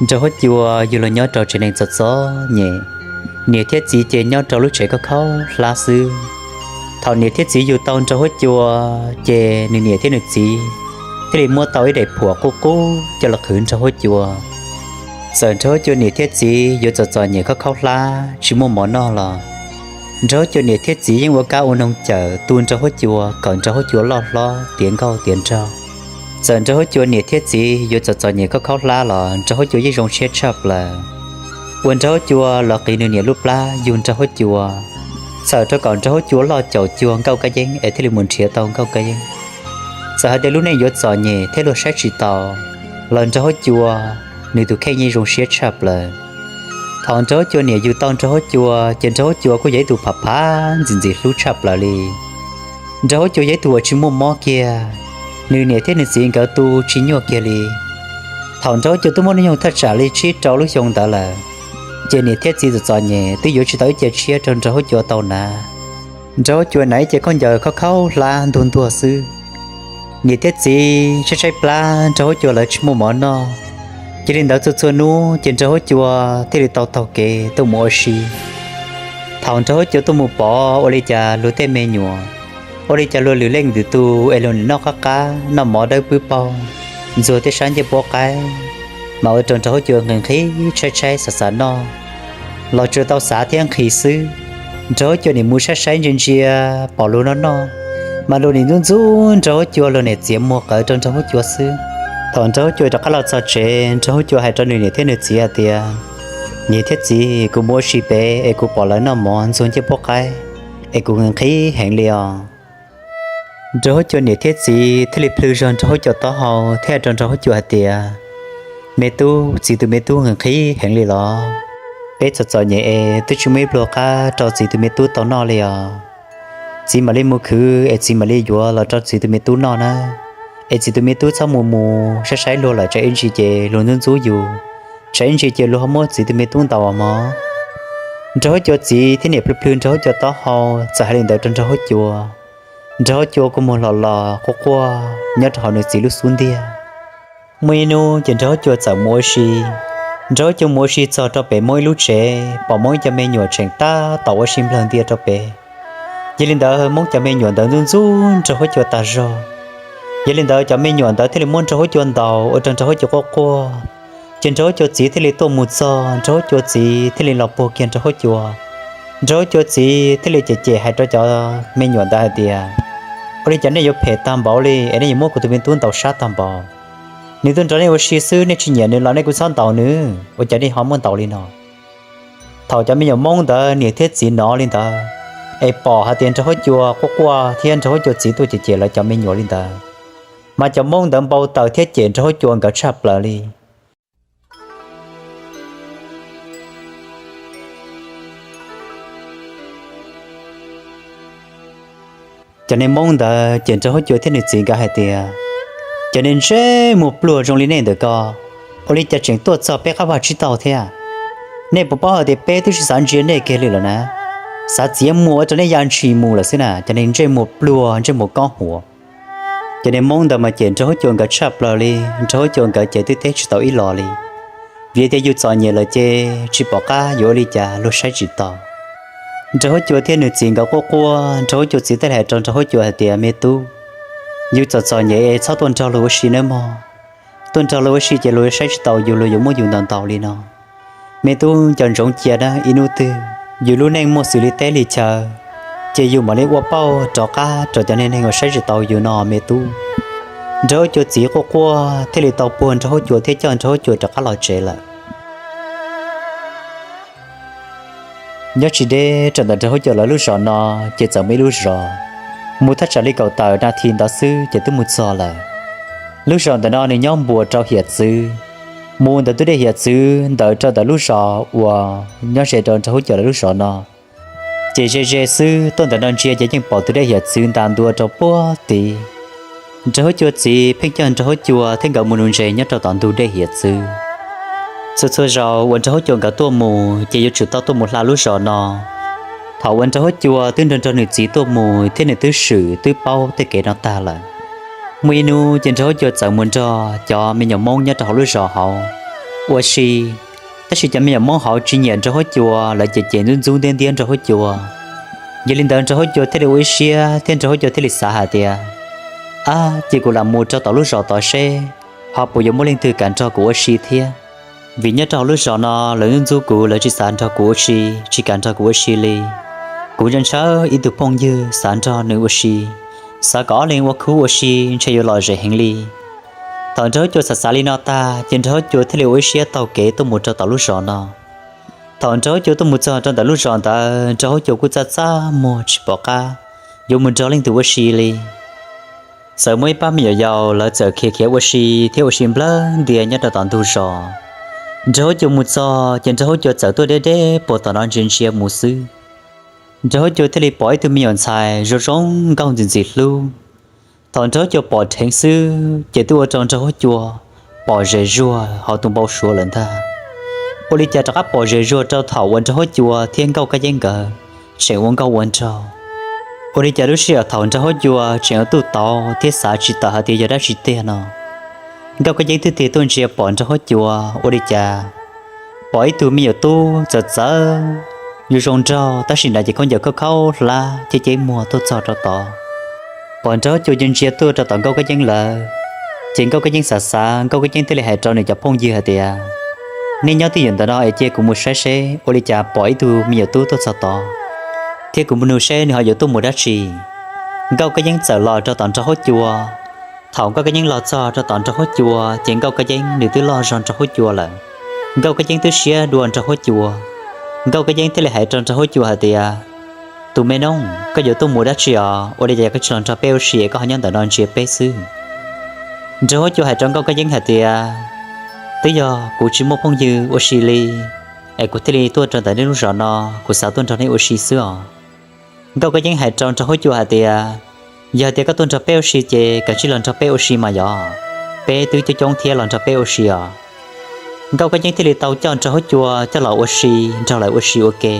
Nraug huab cua yug los nyob rau tsev neeg txom txom nyem, niam thiab txiv ces nyob rau lub tsev khaub khaub hlab xwb. Thaum niam thiab txiv yug tau nraug huab cua, ces nws niam thiab nws txiv thiaj li muab tau ib daim phuam qub qub coj los qhwv nraug huab cua. Txawm nraug huab cua niam thiab txiv yuav txom txom nyem khaub khaub hlab tsis muaj mov noj los, nraug huab cua niam thiab txiv yeej ua kab ua noog cawm tu nraug huab cua kom nraug huab cua loj hlob tiav nkauj tiav nraug. Txawm nraug huab cua niam thiab txiv yuav txom txom nyem khaub khaub hlab los nraug huab cua yeej zoo siab tshaj plaws. Ua nraug huab cua los qiv nws niam lub plab yug nraug huab cua, txhawm rau kom nraug huab cua loj caum cuag Nkauj Kab Yeeb es thiaj li mus nrhiav tau Nkauj Kab Yeeb. Txawm hais tias lub neej yuav txom nyem thiab luag saib tsis taus, los nraug huab cua nws tus kheej yeej zoo siab tshaj plaws. Thaum nraug huab cua niam yug tau nraug huab cua ces nraug huab cua kuj yog ib tug phav phav ntxim ntxim hlub tshaj plaws li. Nraug huab cua yog ib tug uas tsis muaj mob kiag, nws niam thiab nws txiv nkawd tu tsis nyuaj kiag li. Thaum nraug huab cua twb muaj hnub nyoog thaj tsam li tsib rau lub xyoo ntawd lawm, ces niam thiab txiv txom txom nyem twb yuav tsis tau ib ce tshiab rau nraug huab cua tau hnav. Nraug huab cua hnav ib ce khaub ncaws khaub khaub hlab ntuag ntuag xwb. Niam thiab txiv tshaib tshaib plab, nraug huab cua lawv tsis muaj mov noj. Cia li ntawd txhua txhua hnub ces nraug huab cua thiaj li tau taug kev tuaj mus ua si. Thaum nraug huab cua tuaj mus pom ua li cas luag tej me nyuam, ua li cas luag lwm leej lwm tus es luag nim noj qab qab noj mov dawb pwb paug, ntxuag tej sab ncej puab qaib, mas ua rau nraug huab cua nqhis nqhis tshaib tshaib xav xav noj, los tsuas tau xav thiab nqhis xwb. Nraug huab cua nim mus saib saib ntsia ntsia pom luag noj noj, mas luag nim ntxub ntxub nraug huab cua, luag nim txiav muag qawv rau nraug huab cua xwb. Thaum nraug huab cua rov qab los txog tsev, nraug huab cua hais rau nws niam thiab nws txiv hais tias, Niam thiab txiv, kuv mus ua si pem es kuv pom lawv noj mov ntxuag ncej puab qaib, es kuv nqhis nqhis heev li os. Nraug huab cua niam thiab txiv thiaj li plhws zog nraug huab cua taub hau thiab hais rau nraug huab cua hais tias, Me tub, txiv tus me tub nqhis nqhis heev li los? Peb txom txom nyem es twb tsis muaj ib pluag qab rau txiv tus me tub tau noj li os. Txiv mam li mus khwv es txiv mam li yuav los rau txiv tus me tub noj na. Es txiv tus me tub txhob mus mus saib saib luag lawm tsam ib ntsis ces luag ntxub ntxub yus, tsam ib ntsis ces luag ho muab txiv tus me tub ntaus mog. Nraug huab cua txiv thiab niam plhws plhws nraug huab cua taub hau, txawm hais li ntawd rau nraug huab cua. Nraug huab cua kua muag los los quaj quaj nyob rau hauv nws txiv lub xub ntiag. Muaj ib hnub ces nraug huab cua txawm mus ua si. Nraug huab cua mus ua si txog rau pem Hmoob ib lub tsev, pom Hmoob ib co me nyuam tseem tab tom ua si nplawg ntia rau pem. Yog li ntawd Hmoob cov me nyuam ntawd ntxub ntxub nraug huab cua tas zog. Yog li ntawd cov me nyuam ntawd thiaj li muab nraug huab cua ntaus ua rau nraug huab cua quaj quaj. Ces nraug huab cua txiv thiaj li tuaj mus txog, nraug huab cua txiv thiaj li los puag kiag nraug huab cua. Nraug huab cua txiv thiaj li cem cem hais rau cov me nyuam ntawd hais tias, Ua li cas nej yuav phem tag npaum li es nej yuav muab kuv tus me tub ntaus sab tag npaum? Nws tuaj nrog nej ua si xwb, nej tsis nyiam nws los nej kuj txhob ntaus nws, ua cas nej ho muab ntaus li no? Thaum cov me nyuam Hmoob ntawd niam thiab txiv hnov li ntawd, es pom hais tias nraug huab cua quaj quaj thiab nraug huab cua txiv tuaj cem cem lawv cov me nyuam li ntawd, mas cov Hmoob ntawd npau taws thiab cem nraug huab cua nkawd tshaj plaws li. Cov neeg Hmoob ntawd ces nraug huab cua thiab nws txiv nkawd hais tias, Cov neeg ntsej muag pluag zoo li nej ntawm ko, ua li cas tseem tuaj txog peb qab vaj tsib taug thiab? Nej puas paub hais tias peb twb tsis xav ntsia nej kiag li lawm na, xav txiav muag ua rau nej ya ntshis mus lawm xwb na, cov neeg ntsej muag pluag ntsej muag koob huam. Cov neeg Hmoob ntawd mas cem nraug huab cua nkawd tshaj plaws li, nraug huab cua nkawd ces twb teb tsis tau ib los li. Vim tias yus txom nyem lawm ces tsis pom qab yuav ua li cas luag saib tsis taus. Nraug huab cua thiab nws txiv nkawd quaj quaj, nraug huab cua txiv thiaj hais rau nraug huab cua hais tias, Me tub, yus txom txom nyem es txhob tuaj nrog luag ua si nawb mog. Tuaj nrog luag ua si ces luag yuav saib tsis taus yus, luag yuav muab yus ntaus ntaus li no. Me tub, nco ntsoov cia na, ib hnub twg yus lub neej muaj xws li teb li chaw, ces yus mam li ua pauj rov qab rau cov neeg neeg uas saib tsis taus yus no me tub. Nraug huab cua txiv quaj quaj thiaj li tau puag nraug huab cua thiab coj nraug huab cua rov qab los tsev lawm. Nyob tsis deb rau ntawm nraug huab cua lawv lub zos no, ces txawm muaj ib lub zos, mus thaj tsam li kaum tawm nas this ntawd xwb ces twb mus txog lawm. Lub zos ntawm no nws nyob npuas rau hiav txwv, mus ntawm tus dej hiav txwv ntawd rau ntawm lub zos uas nyob ze rau nraug huab cua lawv lub zos no, ces ze ze xwb tuaj ntawm no ntsia ces yeej pom tus dej hiav txwv ntas ntua rau puag tid. Nraug huab cua txiv pheej coj nraug huab cua thiab nkawd mus nuv ntses nyob rau tom ntug dej hiav txwv. Txhua txhua zaus uas nraug huab cua nkawd tuaj mus ces yuav tsum tau tuaj mus hla lub zos no. Thaum uas nraug huab cua twb nrog nrog nws txiv tuaj mus thiab nws twb swm twb paub tej kev no tag lawm, muaj ib hnub ces nraug huab cua txawm mus nrog cov me nyuam Hmoob nyob rau hauv lub zos hauv, ua si. Tab sis cov me nyuam Hmoob hauv tsis nyiam Nraug Huab Cua, lawv ces ces ntxub ntxub ntiab ntiab Nraug Huab Cua. Yog li ntawd Nraug Huab Cua thiaj li ua ib siab thiab Nraug Huab Cua thiaj li xav hais tias, ab, ces kuv lam mus rau tom lub zos tod seb ho puas yuav muaj leej twg kam nrog kuv ua si thiab. Vim nyob rau hauv lub zos no lawv ntxub ntxub kuv, lawv tsis xav nrog kuv ua si, tsis kam nrog kuv ua si li. Kuv ntshaw ntshaw ib tug phooj ywg xav nrog nws ua si, xav kom ob leeg ua khub ua si ntshe yuav lom zem heev li. Thaum Nraug Huab Cua xav xav li no tag ces Nraug Huab Cua thiaj li ua ib siab taug kev tuaj mus rau tom lub zos no. Thaum Nraug Huab Cua tuaj mus txog rau ntawm lub zos ntawd, Nraug Huab Cua kuj txaj txaj muag tsis pom qab yuav mus nrog leej twg ua si li. Txawm muaj ib pab me nyuam yaus lawv txawm khiav khiav ua si thiab ua si nplawg ntias nyob rau tom ntug zos. Nraug Huab Cua mus txog ces Nraug Huab Cua txawm tuaj deb deb puag tom no ntsia ntsia mus xwb. Nraug Huab Cua thiaj li pom ib tug me nyuam ntxhais zoo zoo nkauj ntxim ntxim hlub. Thaum Nraug Huab Cua pom dheev xwb ces twb ua rau Nraug Huab Cua pom zes zuag hauv tus npau suav lawm ntag. Ua li cas rov qab pom zes zuag rau thaum uas Nraug Huab Cua thiab Nkauj Kab Yeeb nkawd tseem ua nkauj ua nraug. Ua li cas lub sij hawm thaum Nraug Huab Cua tseem ua tuj tauv thiab xav tsis tawm hais tias yog dab tsi tiag no, Nkauj Kab Yeeb twb tig tuaj ntsia pom Nraug Huab Cua, ua li cas pom ib tug me nyuam tub txawv txawv, yuav zoo nraug tab sis hnav cev khaub ncaws khaub khaub hlab thiab ceb muag tuaj txog rau tod. Pom Nraug Huab Cua ntsia ntsia tuaj rau tom Nkauj Kab Yeeb lawv, ces Nkauj Kab Yeeb xav xav, Nkauj Kab Yeeb thiaj li hais rau nws cov phooj ywg hais tias, nej nyob twj ywm ntawm no es cia kuv mus saib seb ua li cas pom ib tug me nyuam tub tuaj txog tod, thiab kuv mus nug seb nws ho yuav tuaj mus dab tsi. Nkauj Kab Yeeb txawm los rau tom Nraug Huab Cua. Thaum Nkauj Kab Yeeb los txog rau tom Nraug Huab Cua ces Nkauj Kab Yeeb nws twb loj zog Nraug Huab Cua lawm. Nkauj Kab Yeeb twb siab dua Nraug Huab Cua. Nkauj Kab Yeeb thiaj li hais rau Nraug Huab Cua hais tias, tus me noob, koj yuav tuaj mus dab tsi os? Ua li cas koj tsis los nrog peb ua si es koj ho nyob ntawm no ntsia peb xwb? Nraug Huab Cua hais rau Nkauj Kab Yeeb hais tias, twb yog kuv tsis muaj phooj ywg ua si li, es kuv thiaj li tuaj rau ntawm nej lub zos no, kuv xav tuaj nrog nej ua si xwb os. Nkauj Kab Yeeb hais rau Nraug Huab Cua hais tias, yog tias koj tuaj nrog peb ua si ces kav tsij los nrog peb ua si mas yog, peb twb coob coob thiab, los nrog peb ua si os. Nkauj Kab Yeeb thiaj li tau coj Nraug Huab Cua coj los ua si, nrog lawv ua si ua ke.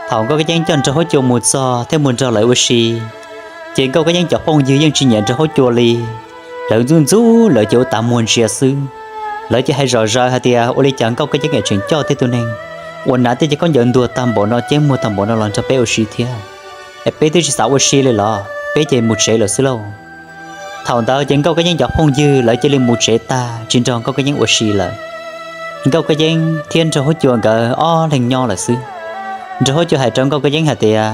Thaum Nkauj Kab Yeeb coj Nraug Huab Cua mus txog thiab mus nrog lawv ua si, ces Nkauj Kab Yeeb cov phooj ywg yeej tsis nyiam Nraug Huab Cua li. Lawv ntxub ntxub lawv ces ua tas muag ntsia xwb. Lawv ces hais zom zaws hais tias, ua li cas Nkauj Kab Yeeb es tseem coj tej tug neeg uas hnav tej ceg khaub ncaws ntuag tag npaum no, ceb muag tag npaum no los nrog peb ua si thiab? Es peb twb tsis xav ua si li los? Peb ces mus tsev lawm xwb lauj. Thaum ntawd ces Nkauj Kab Yeeb cov phooj ywg lawv cia li mus tsev tag tsis nrog Nkauj Kab Yeeb ua si lawm. Nkauj Kab Yeeb thiab Nraug Huab Cua nkawd ob leeg nyob lawm xwb. Nraug Huab Cua hais rau Nkauj Kab Yeeb hais tias,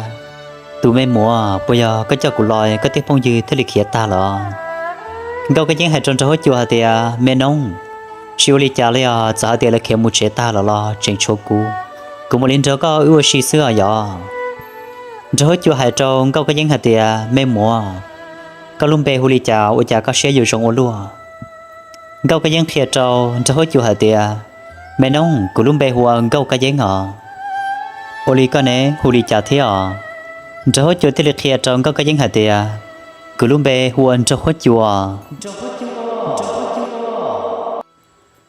tus me muam, puas yog koj coj kuv los koj tej phooj ywg thiaj li khiav tag los? Nkauj Kab Yeeb hais rau Nraug Huab Cua hais tias, me noob, tsis ua li cas li os, txawm hais tias lawv khiav mus tsev tag los los tseem tshuav kuv, kuv mam li nrog koj wb ua si xwb os yog. Nraug Huab Cua hais rau Nkauj Kab Yeeb hais tias, me muam, koj lub npe hu li cas ua cas koj siab yuav zoo ua luaj? Nkauj Kab Yeeb qhia rau Nraug Huab Cua hais tias, me noob, kuv lub npe hu ua Nkauj Kab Yeeb os. Ua li koj ne, hu li cas thiab os? Nraug Huab Cua thiaj li qhia rau Nkauj Kab Yeeb hais tias, kuv lub npe hu ua Nraug Huab Cua.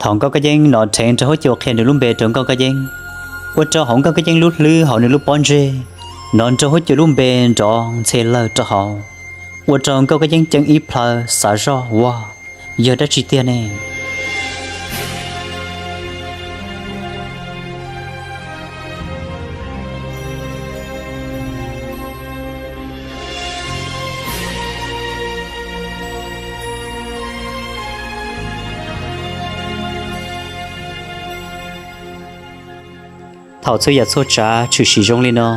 Thaum Nkauj Kab Yeeb hnov dheev Nraug Huab Cua qhia nws lub npe rau Nkauj Kab Yeeb, ua rau hauv Nkauj Kab Yeeb lub hlwb hauv nws lub pob ntseg hnov Nraug Huab Cua lub npe nrov ntxhe lawg rau hauv, ua rau Nkauj Kab Yeeb ceeb ib plhaw xav zoj, ua, yog dab tsi tiag ne? Thaum txhua yam txhua tsav tshwm sim zoo li no,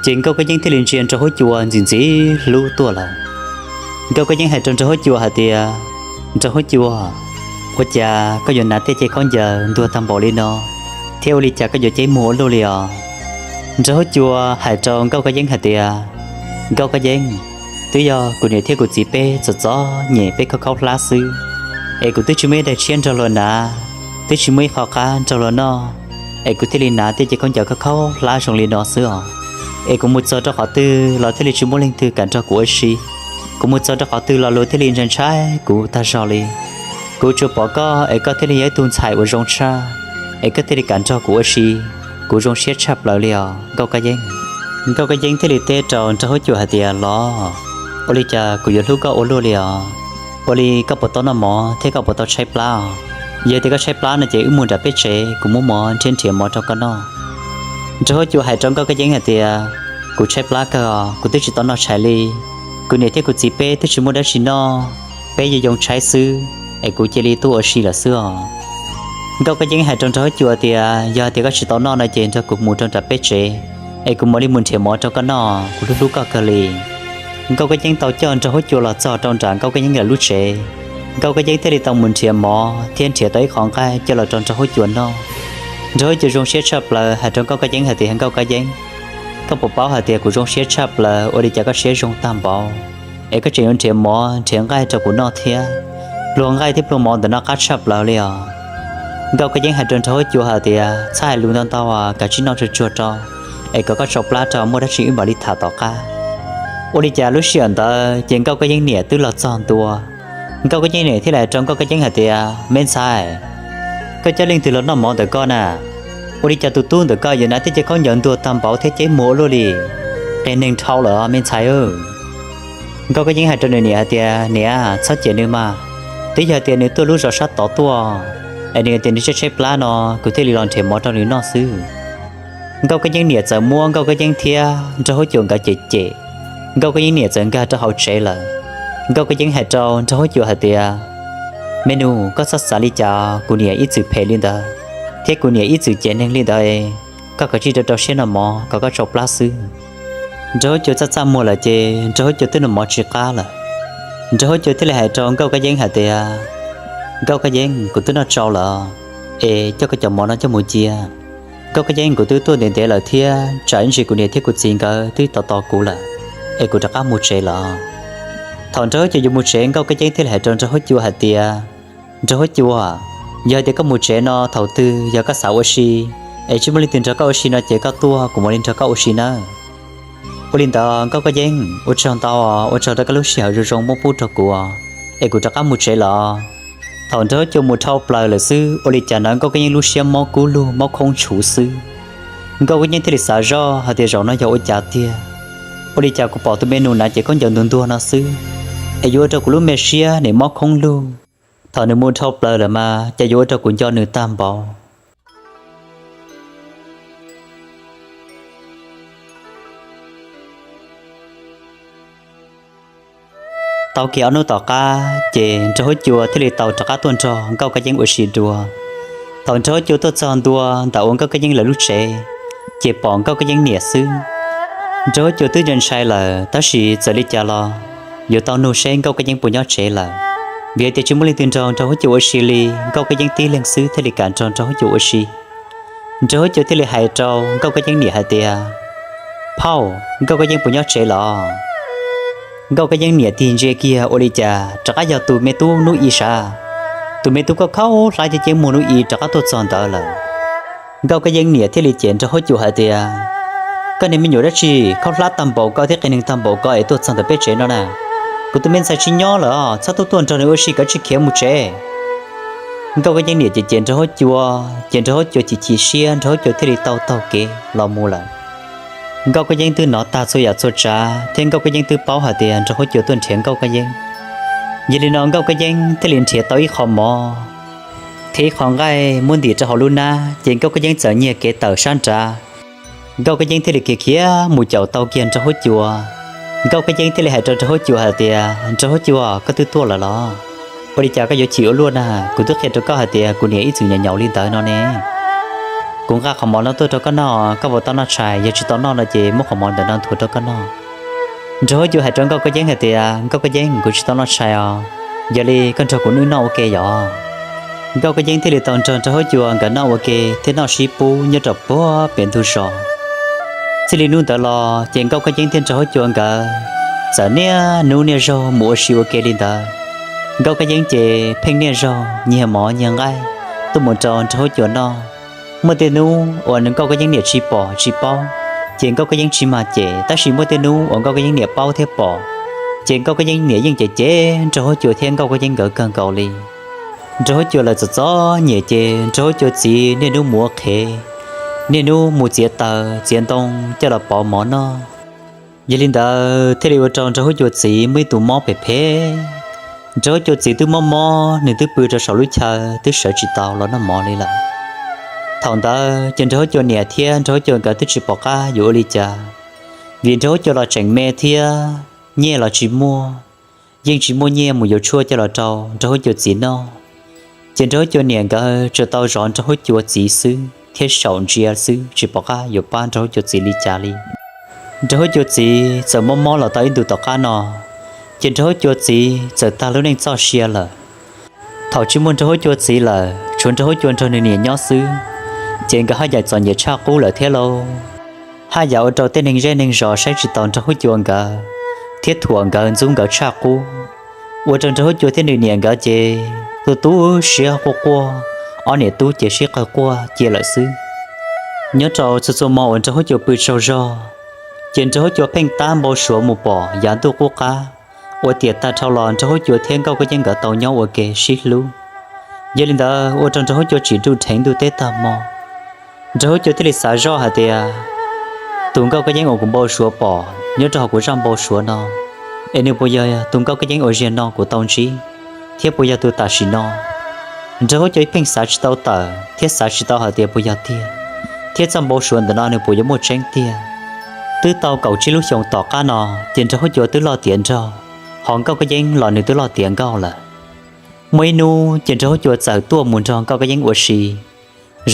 ces Nkauj Kab Yeeb thiaj li ntsia Nraug Huab Cua ntxim ntxim hlub tuaj lawm. Nkauj Kab Yeeb hais rau Nraug Huab Cua hais tias, Nraug Huab Cua, ua cas koj yuav hnav tej ceg khaub ncaws ntuag tag npaum li no, thiab ua li cas koj yuav ceb muag ua luaj li os? Nraug Huab Cua hais rau Nkauj Kab Yeeb hais tias, Nkauj Kab Yeeb, twb yog kuv niam thiab kuv txiv peb txom txom nyem, peb khaub khaub hlab xwb, es kuv twb tsis muaj ib daim tshiab nrog luag hnav, twb tsis muaj ib qho qab nrog luag noj, es kuv thiaj li hnav tej ceg khaub ncaws khaub khaub hlab zoo li no xwb os. Es kuv mus txog rau qhov twg los thiaj li tsis muaj leej twg kam nrog kuv ua si. Kuv mus txog rau qhov twg los luag thiaj li ntshai ntshai kuv tag zog li. Kuv tsuas pom koj es koj thiaj li yog ib tug ntxhais uas zoo tshaj, es koj thiaj li kam nrog kuv ua si. Kuv zoo siab tshaj plaws li os Nkauj Kab Yeeb. Nkauj Kab Yeeb thiaj li teb rau Nraug Huab Cua hais tias, los, ua li cas kuv yuav hlub koj ua luaj li os? Ua li koj puas tau noj mov thiab koj puas tau tshaib plab os? Yog tias koj tshaib plab no ces wb mus nram peb tsev, kuv muab mov nrhiav nrhiav mov rau koj noj. Nraug huab cua hais rau Nkauj Kab Yeeb hais tias, kuv tshaib plab kawg os, kuv twb tsis tau noj tshais li. Kuv niam thiab kuv txiv peb twb tsis muaj dab tsi noj, peb yuav yoo tshaib xwb, es kuv cia li tuaj ua si lawm xwb os. Nkauj Kab Yeeb hais rau nraug huab cua tias, yog tias koj tsis tau noj no ces nrog kuv mus rau nram peb tsev, es kuv mam li mus nrhiav mov rau koj noj, kuv hlub hlub koj kawg li. Nkauj Kab Yeeb tau coj nraug huab cua los txog rau nram Nkauj Kab Yeeb lawv lub tsev. Nkauj Kab Yeeb thiaj li tau mus nrhiav mov thiab nrhiav tau ib qho nqaij coj los rau nraug huab cua noj. Nraug huab cua zoo siab tshaj plaws hais rau Nkauj Kab Yeeb hais tias, Nkauj Kab Yeeb, koj puas paub hais tias kuv zoo siab tshaj plaws ua li cas koj siab zoo tag npaum, es koj tseem yuav nrhiav mov nrhiav nqaij rau kuv noj thiab? Pluag nqaij thiab pluag mov ntawm no qab tshaj plaws li os. Nkauj Kab Yeeb hais rau nraug huab cua hais tias, txhob hais lus ntau ntau, kav tsij noj tsuag tsuag rau, es kom koj tsau plab rau, muaj dab tsi wb mam li tham tom qab. Ua li cas lub sij hawm ntawd ces Nkauj Kab Yeeb niam twb los txog ntua. Nkauj Kab Yeeb niam thiaj li hais rau Nkauj Kab Yeeb hais tias, me ntxhais, koj coj leej twg los noj mov ntawm koj na? Ua li cas tus tub ntawm koj yuav hnav tej ceg khaub ncaws ntuag tag npaum thiab ceb muag ua luaj li? Qias neeg dhau lawm me ntxhais. Nkauj Kab Yeeb hais rau nws niam hais tias, niam, txhob cem nws mas, twb yog tias nws tuaj lub zos sab tod tuaj, es nws tias nws tshaib tshaib plab no, kuv thiaj li los nrhiav mov rau nws noj xwb. Nkauj Kab Yeeb niam txawm muab Nkauj Kab Yeeb thiab nraug huab cua nkawd cem cem. Nkauj Kab Yeeb niam txawm nkag rau hauv tsev lawm. Nkauj Kab Yeeb hais rau nraug huab cua hais tias, me nus, koj txhob xav li cas, kuv niam ib txwm phem li ntawd, thiab kuv niam ib txwm cem neeg li ntawd, koj kav tsij rau rau siab noj mov kom koj tsau plab xwb. Nraug huab cua txaj txaj muag lawm ces nraug huab cua twb noj mov tsis qab lawm. Nraug huab cua thiaj li hais rau Nkauj Kab Yeeb hais tias, Nkauj Kab Yeeb, kuv twb noj tsau lawm, es coj koj cov mov no coj mus cia. Nkauj Kab Yeeb, kuv twb tuaj ntev ntev lawm thiab tsam ib ntsis kuv niam thiab kuv txiv nkawd twb tos tos kuv lawm, es kuv rov qab mus tsev lawm. Thaum nraug huab cua yuav mus tsev, Nkauj Kab Yeeb thiaj li hais rau nraug huab cua hais tias, nraug huab cua, yog hais tias koj mus tsev no thaum twg yog koj xav ua si, es tsis muaj leej twg nrog koj ua si no ces koj tuaj kuv mam li nrog koj ua si nawb. Ua li ntawd Nkauj Kab Yeeb, ua tsaug ntau, ua tsaug rau koj lub sij hawm zoo zoo muab pub rau kuv, es kuv rov qab mus tsev lawm. Thaum nraug huab cua mus dhau plaws lawm xwb, ua li cas hnov Nkauj Kab Yeeb lub siab mob kub lug mob khoob tshuv xwb. Nkauj Kab Yeeb thiaj li xav zoj hais tias, zaum no yog ua cas tiag? Ua li cas kuv pom tus me nus hnav ceg khaub ncaws ntuag ntuag no xwb, es yuav ua rau kuv lub me siab nim mob khoob lug. Thaum nws mus dhau plaws lawm mas cas yuav ua rau kuv nco nws tag npaum. Tau kiag ob hnub tom qab ces nraug huab cua thiaj li tau rov qab tuaj nrog Nkauj Kab Yeeb ua si dua. Thaum nraug huab cua tuaj txog ntua ntawm uas Nkauj Kab Yeeb lawv lub tsev, ces pom Nkauj Kab Yeeb niam xwb. Nraug huab cua twb ntshai ntshai lawm tab sis txawm li cas los yuav tau nug seb Nkauj Kab Yeeb puas nyob tsev lawm, vim tias tsis muaj leej twg nrog nraug huab cua ua si li, Nkauj Kab Yeeb tib leeg xwb thiaj li kam nrog nraug huab cua ua si. Nraug huab cua thiaj li hais rau Nkauj Kab Yeeb niam hais tias, phauj, Nkauj Kab Yeeb puas nyob tsev los? Nkauj Kab Yeeb niam tig ntsia kiag ua li cas rov qab yog tus me tub hnub i sav, tus me tub khaub khaub hlab ceb ceb muag hnub i rov qab tuaj txog ntawd lawm. Nkauj Kab Yeeb niam thiaj li cem nraug huab cua hais tias, koj niag me nyuam dab tsi khaub hlab tag npaum ko thiab qias neeg tag npaum ko es tuaj txog ntawm peb tsev no na? Kuv tus me ntxhais tsis nyob lawm, txhob tuaj tuaj nrog nws ua si, kav tsij khiav mus tsev. Nkauj Kab Yeeb niam cem cem nraug huab cua, ces nraug huab cua chim chim siab, nraug huab cua thiaj li tau taug kev los mus lawm. Nkauj Kab Yeeb twb hnov tag txhua yam txhua tsav thiab Nkauj Kab Yeeb twb paub hais tias nraug huab cua tuaj nrhiav Nkauj Kab Yeeb. Yog li no Nkauj Kab Yeeb thiaj li nrhiav tau ib qho mov thiab ib qho nqaij muab ntim rau hauv lub hnab, ces Nkauj Kab Yeeb txawm nyiag kev tawm sab nrad. Nkauj Kab Yeeb thiaj li khiav khiav mus caum tau kiag nraug huab cua. Nkauj Kab Yeeb thiaj li hais rau nraug huab cua hais tias, nraug huab cua, koj twb tuaj lawm los? Ua li cas koj yuav chim ua luaj na? Kuv twb qhia rau koj hais tias kuv niam ib txwm nyaum nyaum li ntawd no ne. Kuv nqa qhov mov no tuaj rau koj noj, koj puas tau noj tshais? Yog tsis tau noj no ces muab qhov mov ntawm no nthuav rau koj noj. Nraug huab cua hais rau Nkauj Kab Yeeb hais tias, Nkauj Kab Yeeb, kuv tsis tau noj tshais os, yog li koj nrog kuv noj ua ke yom. Nkauj Kab Yeeb thiaj li tau nrog nraug huab cua nkawd noj ua ke thiab noj sib pub nyob rau puag pem ntug zos. Txij li hnub ntawd los ces Nkauj Kab Yeeb thiab nraug huab cua nkawd txawm niaj hnub niaj zaug mus ua si ua ke li ntawd. Nkauj Kab Yeeb ces pheej niaj zaug nyiag mov nyiag nqaij tuaj mus rau nraug huab cua noj. Muaj tej hnub uas Nkauj Kab Yeeb niam tsis pom tsis paub, ces Nkauj Kab Yeeb tsis mag cem, tab sis muaj tej hnub uas Nkauj Kab Yeeb niam paub thiab pom, ces Nkauj Kab Yeeb niam yeej cem cem nraug huab cua thiab Nkauj Kab Yeeb nkawd kawg nkaus li. Nraug huab cua lawv txom txom nyem ces nraug huab cua txiv niaj hnub mus ua qhev, niaj hnub mus txiav taws txiav ntoo coj los pov mov noj. Yog li ntawd thiaj li ua rau nraug huab cua txiv muaj ib tug mob phem phem. Nraug Huab Cua txiv twb mob mob, nws twb pw rau saum lub chaw twb sawv tsis tau los noj mov li lawm. Thaum ntawd ces Nraug Huab Cua niam thiab Nraug Huab Cua nkawd twb tsis pom qab yuav ua li cas, vim Nraug Huab Cua los tseem me thiab nyiaj los tsis muaj, yeej tsis muaj nyiaj mus yuav tshuaj coj los rau Nraug Huab Cua txiv noj. Ces Nraug Huab Cua niam nkawd tsuas tau zov Nraug Huab Cua txiv xwb thiab saum ntsia xwb, tsis pom qab yuav pab Nraug Huab Cua txiv li cas li. Nraug Huab Cua txiv txawm mob mob los tau ib ntus tom qab no, ces Nraug Huab Cua txiv txawm tag lub neej txoj sia lawm. Thaum tsis muaj Nraug Huab Cua txiv lawm, tshuav Nraug Huab Cua nrog nws niam nyob xwb, ces nkawd haj yam txom nyem tshaj qub lawm thiab lauj. Haj yam ua rau tej neeg zej neeg zos saib tsis taus Nraug Huab Cua nkawd thiab thuam nkawd ntxub nkawd tshaj qub, ua rau Nraug Huab Cua thiab nws niam nkawd ces tu tu siab quaj quaj, ob niam tub ces sib qawg quaj cia lawm xwb. Nyob rau txhua txhua hmo uas Nraug Huab Cua pw tsaug zog, ces Nraug Huab Cua pheej tab npau suav mus pom yav ntuj qub qab, ua tias tag dhau los Nraug Huab Cua thiab Nkauj Kab Yeeb nkawd tau nyob ua ke sib hlub. Yog li ntawd ua rau Nraug Huab Cua tsis nruj dheev ntuj teb tag hmo. Nraug Huab Cua thiaj li xav zoj hais tias, tus Nkauj Kab Yeeb uas kuv npau suav pom nyob rau hauv kuv zaj npau suav no, es nws puas yog tus Nkauj Kab Yeeb uas zaum no kuv tau ntsib, thiab puas yog tus tam sim no? Nraug Huab Cua pheej xav tsis tau tawm thiab xav tsis tau hais tias puas yog tiag, thiab txoj npau suav ntawm no nws puas yuav muaj tseeb tiag. Twb tau kaum tsib lub xyoos tom qab no, ces Nraug Huab Cua twb loj tiav nraug, ho Nkauj Kab Yeeb los nws twb loj tiav nkauj lawm. Muaj ib hnub ces Nraug Huab Cua txawm tuaj mus nrog Nkauj Kab Yeeb ua si.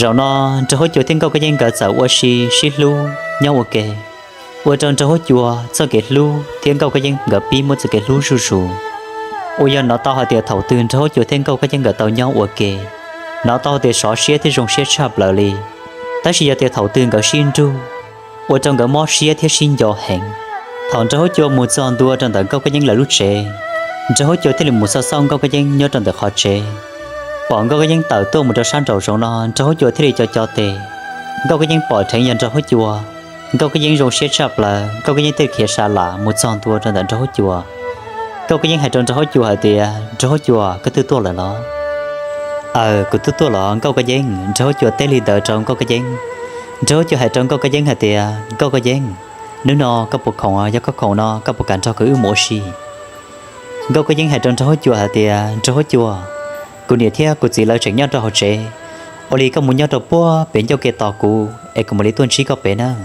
Zaum no Nraug Huab Cua thiab Nkauj Kab Yeeb nkawd txawm ua si sib hlub nyob ua ke, ua rau Nraug Huab Cua txoj kev hlub thiab Nkauj Kab Yeeb nkawd pib muaj txoj kev hlub zuj zus, uas yog hnov tau hais tias thaum twg Nraug Huab Cua thiab Nkauj Kab Yeeb nkawd tau nyob ua ke, hnov tau tias sov siab thiab zoo siab tshaj plaws li. Tab sis yog tias thaum twg nkawd sib nrug, ua rau nkawd mob siab thiab sib nco heev. Thaum Nraug Huab Cua mus txog ntua rau ntawm Nkauj Kab Yeeb lawv lub tsev, Nraug Huab Cua thiaj li mus xauj xauj Nkauj Kab Yeeb nyob rau ntawm qhov tsev. Pom Nkauj Kab Yeeb tawm tuaj mus rau sab nraum zoov no, Nraug Huab Cua thiaj li co co tes. Nkauj Kab Yeeb pom dheev yog Nraug Huab Cua, Nkauj Kab Yeeb zoo siab tshaj plaws, Nkauj Kab Yeeb thiaj li khiav sa lam mus txog ntua rau ntawm Nraug Huab Cua. Nkauj Kab Yeeb hais rau Nraug Huab Cua hais tias, Nraug Huab Cua, koj twb tuaj lawm los? Aws, kuv twb tuaj los Nkauj Kab Yeeb. Nraug Huab Cua teb li ntawd rau Nkauj Kab Yeeb. Nraug Huab Cua hais rau Nkauj Kab Yeeb hais tias, Nkauj Kab Yeeb, hnub no koj puas khoom? Yog koj khoom no koj puas kam nrog kuv wb mus ua si? Nkauj Kab Yeeb hais rau Nraug Huab Cua hais tias, Nraug Huab Cua, kuv niam thiab kuv txiv lawv tseem nyob rau hauv tsev, ua li koj mus nyob rau puag pem ncauj ke tos kuv es kuv mam li tuaj ntsib koj pem nawb.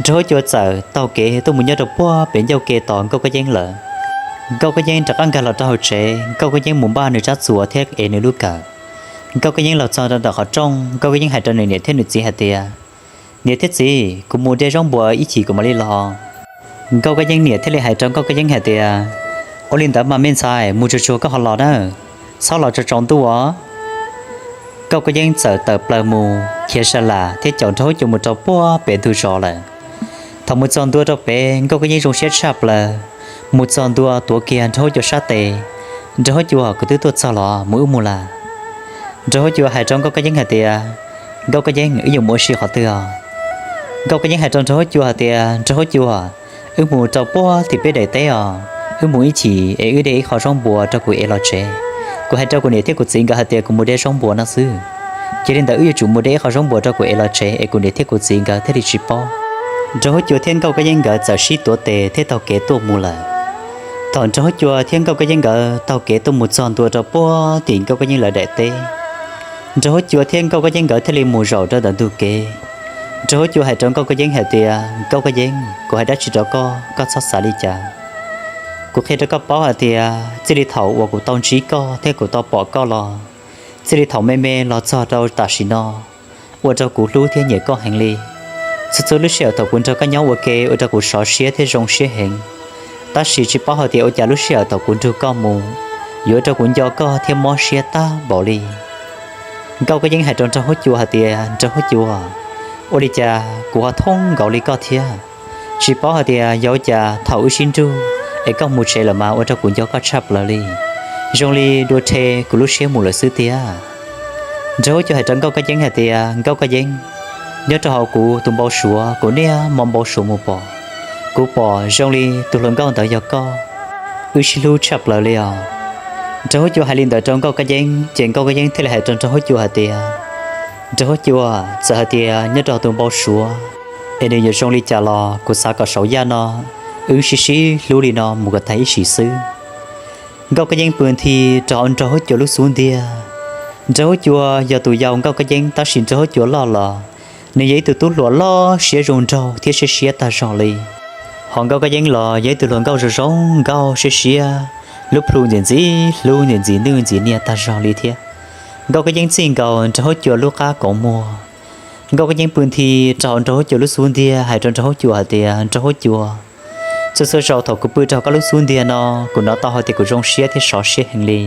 Nraug Huab Cua txawm taug kev tuaj mus nyob rau puag pem ncauj ke tos Nkauj Kab Yeeb lawm. Nkauj Kab Yeeb rov qab nkag los rau hauv tsev, Nkauj Kab Yeeb mus npaj nws tsab txuas thiab ev nws lub kawm. Nkauj Kab Yeeb los txog rau ntawm qhov rooj, Nkauj Kab Yeeb hais rau nws niam thiab nws txiv hais tias, Niam thiab txiv, kuv mus de zaub npua ib chim kuv mam li los. Nkauj Kab Yeeb niam thiaj li hais rau Nkauj Kab Yeeb hais tias, Ua li ntawd mas me ntxhais, mus tsuag tsuag koj ho los nawb, txhob los tsaus tsaus ntuj os. Nkauj Kab Yeeb txawm tawm plaws mus khiav sa lam thiab caum Nraug Huab Cua mus rau puag pem ntug zos lawm. Thaum mus txog ntua rau pem, Nkauj Kab Yeeb zoo siab tshaj plaws, mus txog ntua tuav kiag Nraug Huab Cua sab tes. Nraug Huab Cua, kuv twb tuaj txog los, mus wb mus las. Nraug Huab Cua hais rau Nkauj Kab Yeeb hais tias, Nkauj Kab Yeeb, wb yuav mus ua si qhov twg os? Nkauj Kab Yeeb hais rau Nraug Huab Cua hais tias, Nraug Huab Cua, wb mus rau puag tim peb daim teb os, wb mus ib chim es wb de ib qho zaub npua rau kuv ev los tsev. Kuv hais rau kuv niam thiab kuv txiv nkawd hais tias kuv mus de zaub npua no xwb. Cia li ntawd wb yuav tsum mus de ib qho zaub npua rau kuv ev los tsev es kuv niam thiab kuv txiv nkawd thiaj li tsis paub. Nraug Huab Cua thiab Nkauj Kab Yeeb nkawd txawm sib tuav tes thiab taug kev tuaj mus lawm. Thaum Nraug Huab Cua thiab Nkauj Kab Yeeb nkawd taug kev tuaj mus txog ntua rau puag tim Nkauj Kab Yeeb lawv daim teb, Nraug Huab Cua thiab Nkauj Kab Yeeb nkawd thiaj li mus zaum rau ntawm ntug kev. Nraug Huab Cua hais rau Nkauj Kab Yeeb hais tias, Nkauj Kab Yeeb, kuv hais dab tsi rau koj, koj txhob xav li cas. Kuv qhia rau koj paub hais tias txij li thaum uas kuv tau ntsib koj thiab kuv tau pom koj los, txij li thaum me me los txog rau tam sim no, ua rau kuv hlub thiab nyiam koj heev li. Txhua txhua lub sij hawm thaum kuv nrog koj nyob ua ke ua rau kuv sov siab thiab zoo siab heev. Tab sis tsis paub hais tias ua cas lub sij hawm thaum kuv nrug koj mus, yuav ua rau kuv nco koj thiab mob siab tag npaum li. Nkauj Kab Yeeb hais rau Nraug Huab Cua hais tias, Nraug Huab Cua, ua li cas kuv ho thoob nkaus li koj thiab? Tsis paub hais tias yog ua cas thaum wb sib nrug es koj mus tsev lawm mas ua rau kuv nco koj tshaj plaws li, zoo li dua rhe kuv lub siab mus lawm xwb tiag. Nraug Huab Cua hais rau Nkauj Kab Yeeb hais tias, Nkauj Kab Yeeb, nyob rau hauv kuv tus npau suav, kuv niaj hmo npau suav mus pom, kuv pom zoo li tus hluas nkauj ntawd yog koj, wb sib hlub tshaj plaws li os. Nraug Huab Cua hais li ntawd rau Nkauj Kab Yeeb ces Nkauj Kab Yeeb thiaj li hais rau Nraug Huab Cua hais tias, Nraug Huab Cua, txawm hais tias nyob rau hauv tus npau suav es nws yuav zoo li cas los kuv xav kom saum yaj no wb sib sib hlub li no mus kom tag ib sim xwb. Nkauj Kab Yeeb pw nthi rau hauv Nraug Huab Cua lub xub ntiag. Nraug Huab Cua yog tus yau Nkauj Kab Yeeb, tab sis Nraug Huab Cua loj los nws yog ib tug tub hluas loj siab zoo nraug thiab siab siab tag zog li. Hos Nkauj Kab Yeeb los yog ib tug hluas nkauj zoo zoo nkauj siab siab, lub plhu ntxim ntxim hlub ntxim ntxim nwj ntxim niag tag zog li thiab. Nkauj Kab Yeeb txij nkaus Nraug Huab Cua lub qab kaus muag. Nkauj Kab Yeeb pw nthi rau hauv Nraug Huab Cua lub xub ntiag hais rau Nraug Huab Cua hais tias, Nraug Huab Cua, txhua txhua zaus thaum kuv pw rau koj lub xub ntiag no, kuv hnov tau hais tias kuv zoo siab thiab sov siab heev li.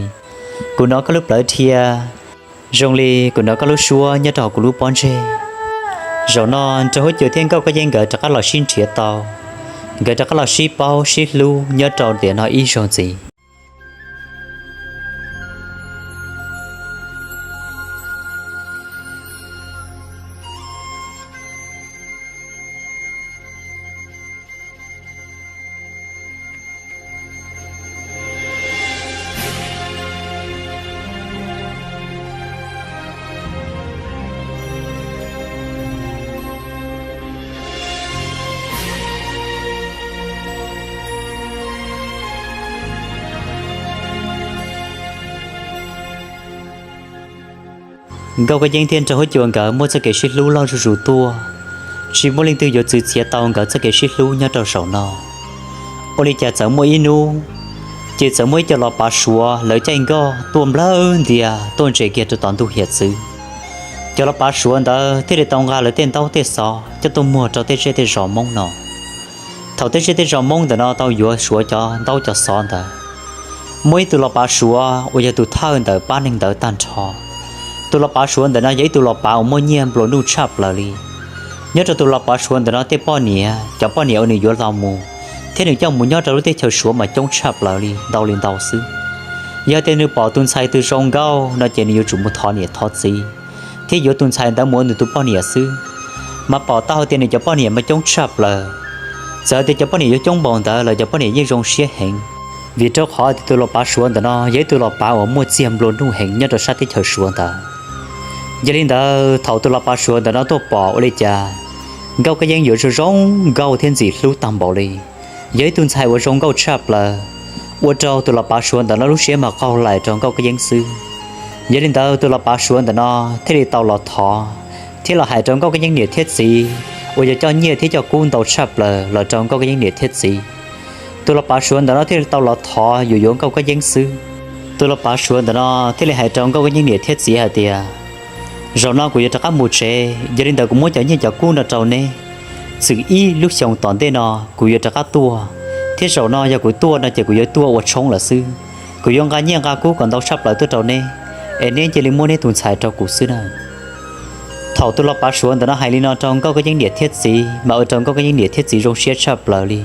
Kuv hnov koj lub plawv dhia zoo li kuv hnov koj lub suab nyob rau hauv kuv lub pob ntseg. Zaum no Nraug Huab Cua thiab Nkauj Kab Yeeb nkawd rov qab los sib nrhiav tau, nkawd rov qab los sib paub sib hlub nyob rau tiam no ib zaug ntxiv. Nkauj Kab Yeeb thiab Nraug Huab Cua nkawd muaj txoj kev sib hlub loj zuj zus tuaj, tsis muaj leej twg yuav txwv txhiav tau nkawd txoj kev sib hlub nyob rau zaum no. Ua li cas txawm muaj ib hnub, ces txawm muaj ib co los pav Suav lawv caij nkoj tuaj nplawg ntias tuaj ntses kiag rau tom ntug hiav txwv. Cov los pav Suav ntawd thiaj li tau nqa lawv tej ntaub tej xov coj tuaj muag rau tej zej tej zos Hmoob no. Thaum tej zej tej zos Hmoob ntawm no tau yuav Suav cov ntaub cov xov ntawd, muaj ib tug los pav Suav uas yog tus thawj ntawm pab neeg ntawd tag nrho. Tus los pav Suav ntawm no yog ib tug los pav uas muaj nyiaj nplua nuj tshaj plaws li. Nyob rau tus los pav Suav ntawm no tej poj niam, cov poj niam uas nws yuav los mus thiab nws coj mus nyob rau lub teb chaws Suav mas coob tshaj plaws li, ntau li ntau xwb. Yog tias nws pom tus ntxhais twg zoo nkauj no ces nws yuav tsum mus thov niam thov txiv thiab yuav tus ntxhais ntawd mus ua nws tus poj niam xwb. Mas pom tau hais tias nws cov poj niam mas coob tshaj plaws. Txawm hais tias cov poj niam yuav coob npaum ntawd los cov poj niam yeej zoo siab heev, vim rau qhov tias tus los pav Suav ntawm no yog ib tug los pav uas muaj txiag nplua nuj heev nyob rau sab teb chaws Suav ntawd. Yog li ntawd thaum tus los pav Suav ntawm no tuaj pom ua li cas Nkauj Kab Yeeb yuav zoo zoo nkauj thiab ntxim hlub tag npaum li. Yog ib tug ntxhais uas zoo nkauj tshaj plaws, ua rau tus los pav Suav ntawm no lub siab mas qaug lais rau Nkauj Kab Yeeb xwb. Yog li ntawd tus los pav Suav ntawm no thiaj li tau los thov thiab los hais rau Nkauj Kab Yeeb niam thiab txiv uas yog coj nyiaj thiab coj kub ntau tshaj plaws los rau Nkauj Kab Yeeb niam thiab txiv. Tus los pav Suav ntawm no thiaj li tau los thov yuav yuav Nkauj Kab Yeeb xwb. Tus los pav Suav ntawm no thiaj li hais rau Nkauj Kab Yeeb niam thiab txiv hais tias, zaum no kuv yuav rov qab mus tsev, yog li ntawd kuv muab cov nyiaj cov kub no rau neb. Txwm ib lub xyoo tom ntej no kuv yuav rov qab tuaj, thiab zaum no yog kuv tuaj no ces kuv yuav tuaj ua tshoob lawm xwb. Kuv yuav nqa nyiaj nqa kub kom ntau tshaj plaws tuaj rau neb, es neb cia li muab neb tus ntxhais rau kuv xwb na. Thaum tus los pav Suav ntawm no hais li no rau Nkauj Kab Yeeb niam thiab txiv mas ua rau Nkauj Kab Yeeb niam thiab txiv zoo siab tshaj plaws li.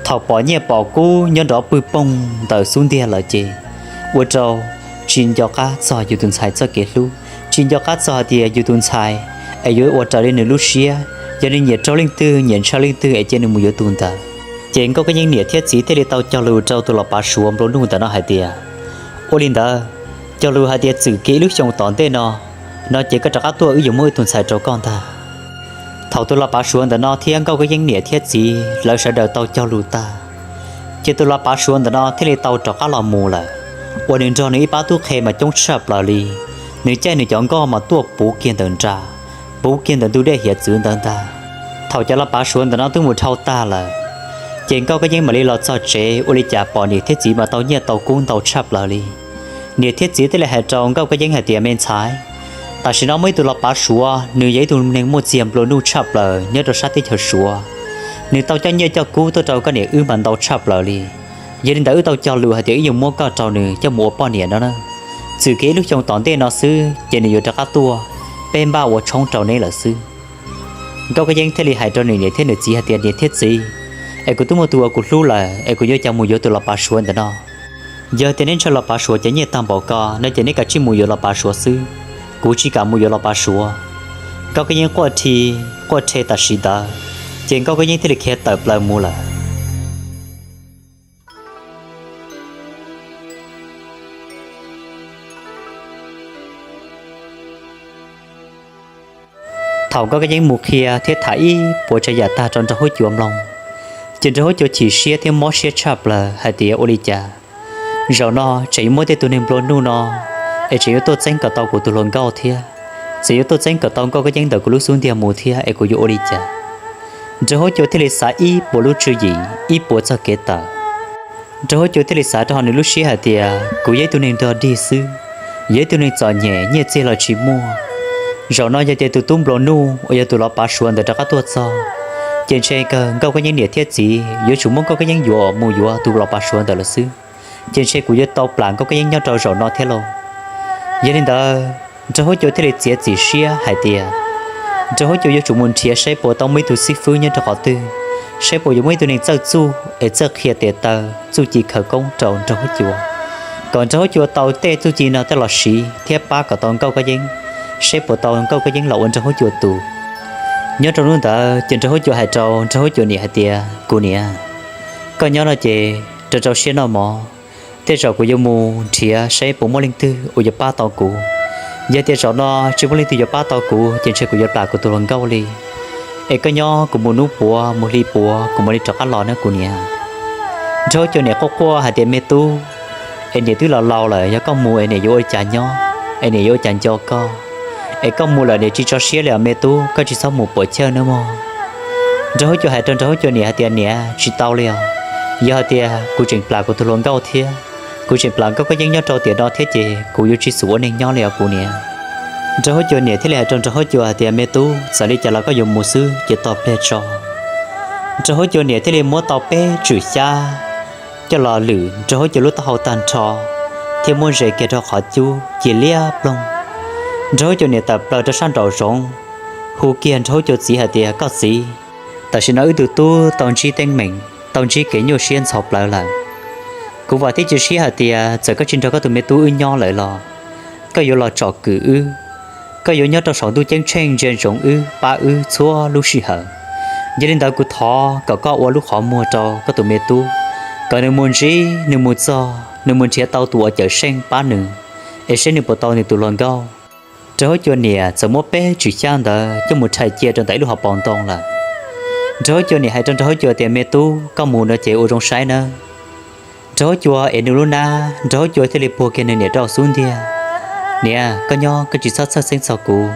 Thaum pom nyiaj pom kub nyob nrov pwg poog ntawm xub ntiag lawm ces ua rau tsis nco qab txog yus tus ntxhais txoj kev hlub, tsis nco qab txog hais tias yus tus ntxhais es yuav ua raws li nws lub siab, yog nws nyiam raug leej twg nyiam ntshaw leej twg es cia nws mus yuav tus ntawd. Ces Nkauj Kab Yeeb niam thiab txiv thiaj li tau cog lus rau tus los pav Suav nplua nuj ntawm no hais tias, ua li ntawd, cog lus hais tias txwm kiag ib lub xyoo tom ntej no, no ces koj rov qab tuaj wb yuav muab wb tus ntxhais rau koj ntag. Thaum tus los pav Suav ntawm no thiab Nkauj Kab Yeeb niam thiab txiv lawv sawv daws tau cog lus tag, ces tus los pav Suav ntawm no thiaj li tau rov qab los mus lawm. Uas nws nrog nws ib pab tub qhe mas coob tshaj plaws li, nws caij nws cov nkoj mas tuaj puv kiag ntawm nra, puv kiag ntawm ntug dej hiav txwv ntawd ntag. Thaum cov los pav Suav ntawm no twb mus dhau tag lawm, ces Nkauj Kab Yeeb mam li los txog tsev ua li cas pom niam thiab txiv mas tau nyiaj tau kub ntau tshaj plaws li. Niam thiab txiv thiaj li hais rau Nkauj Kab Yeeb hais tias, me ntxhais, tam sim no muaj ib tug los pav Suav, nws yog ib tug neeg muaj txiag nplua nuj tshaj plaws nyob rau sab teb chaws Suav. Nws tau coj nyiaj coj kub tuaj rau koj niam wb mas ntau tshaj plaws li. Yog li ntawd wb tau cog lus hais tias wb yuav muab koj rau nws coj mus ua poj niam no na. Txwm kiag ib lub xyoo tom ntej no xwb ces nws yuav rov qab tuaj, peb npaj ua tshoob rau neb lawm xwb. Nkauj Kab Yeeb thiaj li hais rau nws niam thiab nws txiv hais tias, niam thiab txiv, es kuv twb muaj tus uas kuv hlub lawm es kuv yuav cas mus yuav tus los pav Suav ntawm no. Yog tias neb ntshaw los pav Suav cov nyiaj tag npaum ko no ces neb kav tsij mus yuav los pav Suav xwb, kuv tsis kam mus yuav los pav Suav. Nkauj Kab Yeeb quaj rhi quaj rhe tam sim ntawd, ces Nkauj Kab Yeeb thiaj li khiav tawm plaws mus lawm. Thaum Nkauj Kab Yeeb mus qhia thiab tham ib puas tsav yam tag rau Nraug Huab Cua mloog, ces Nraug Huab Cua chim siab thiab mob siab tshaj plaws hais tias ua li cas Zaum no tseem yuav muaj tej tug neeg nplua nuj no, es tseem yuav tuaj txeeb kom tau kuv tus hluas nkauj thiab, tseem yuav tuaj txeeb kom tau Nkauj Kab Yeeb ntawm kuv lub xub ntiag mus thiab, es kuv yuav ua li cas? Nraug Huab Cua thiaj li xav ib puas lub tswv yim, ib puas txoj kev tawm. Nraug Huab Cua thiaj li xav rau hauv nws lub siab hais tias, kuv yog ib tug neeg dog dig xwb, yog ib tug neeg txom nyem, nyiaj txiag los tsis muaj. Zaum no yog tias tus tub nplua nuj uas yog tus los pav Suav ntawd rov qab tuaj txog, ces ntshe kawg Nkauj Kab Yeeb niam thiab txiv yuav tsum muab Nkauj Kab Yeeb yuam mus yuav tus los pav Suav ntawd lawm xwb, ces ntshe kuv yuav tau plam Nkauj Kab Yeeb nyob rau zaum no thiab lauj. Yog li ntawd, Nraug Huab Cua thiaj li txiav txim siab hais tias, Nraug Huab Cua yuav tsum mus nrhiav saib puas tau muaj ib tug xib fwb nyob rau qhov twg, saib puas yuav muaj ib tug neeg txawj txuj es txawj qhia tes taw txuj ci khawv koob rau Nraug Huab Cua, kom Nraug Huab Cua tau tej txuj ci no tej los siv thiab pab kom tau Nkauj Kab Yeeb, saib puas tau Nkauj Kab Yeeb los ua Nraug Huab Cua tus. Nyob rau hnub ntawd ces Nraug Huab Cua hais rau Nraug Huab Cua niam hais tias, kuv niam, koj nyob no ces rau rau siab noj mov, tej zaum kuv yuav mus nrhiav saib puas muaj leej twg uas yuav pab tau kuv. Yog tias zaum no tsis muaj leej twg yuav pab tau kuv ces ntshe kuv yuav plam kuv tus hluas nkauj li. Es koj nyob, kuv mus hnub puav mus hli puav kuv mam li rov qab los nawb kuv niam. Nraug Huab Cua niam quaj quaj hais tias, me tub, es niam twb los laus lawm, yog koj mus es niam yuav ua li cas nyob, es niam yuav ua cas nco koj? Es koj mus lawm niam tsis tso siab li os me tub, koj tsis txhob mus puam chawj nawb mog. Nraug Huab Cua hais rau Nraug Huab Cua niam hais tias, niam, tsis tau li os, yog hais tias kuv tseem plam kuv tus hluas nkauj thiab, kuv tseem plam Nkauj Kab Yeeb nyob rau tiam no thiab ces kuv yuav tsis xum ua neeg nyob li os kuv niam. Nraug Huab Cua niam thiaj li hais rau Nraug Huab Cua hais tias, me tub, txawm li cas los koj yuav mus xwb ces tos pliag tso. Nraug Huab Cua niam thiaj li muab tau peb tswm xyab coj los lwm Nraug Huab Cua lub taub hau tag nrho, thiab muab ze kiag rau qhov cub cia liab ploog. Nraug Huab Cua niam tawm plaws rau sab nraum zoov, hu kiag Nraug Huab Cua txiv hais tias, koj txiv, tam sim no wb tus tub tau ntsib teeb meem, tau ntsib kev nyuaj siab ntxhov plawv lawm. Kuv vam thiab cia siab hais tias txawm koj tsis nrog koj tus me tub wb nyob lawm los koj yuav los tsom kwm wb, koj yuav nyob rau saum ntuj ceeb tsheej ntsia ntsoov wb, pab wb txhua lub sij hawm. Yog li ntawd kuv thov kom koj ua lub qhov muag rau koj tus me tub, kom nws mus ntsib, nws mus txog, nws mus nrhiav tau tus uas cawm seej pab nws, es saib nws puas tau nws tus hluas nkauj. Nraug Huab Cua niam txawm muab peb tswm xyab ntawd coj mus rhais cia rau ntawm ib lub hauv paus ntoo lawm. Nraug Huab Cua niam hais rau Nraug Huab Cua tias, me tub, koj mus no ces ua zoo saib nawb. Nraug Huab Cua ev nws lub hnab, Nraug Huab Cua thiaj li puag kiag nws niam rau xub ntiag. Niam, koj nyob, koj tsis txhob txhawj xeeb txog kuv,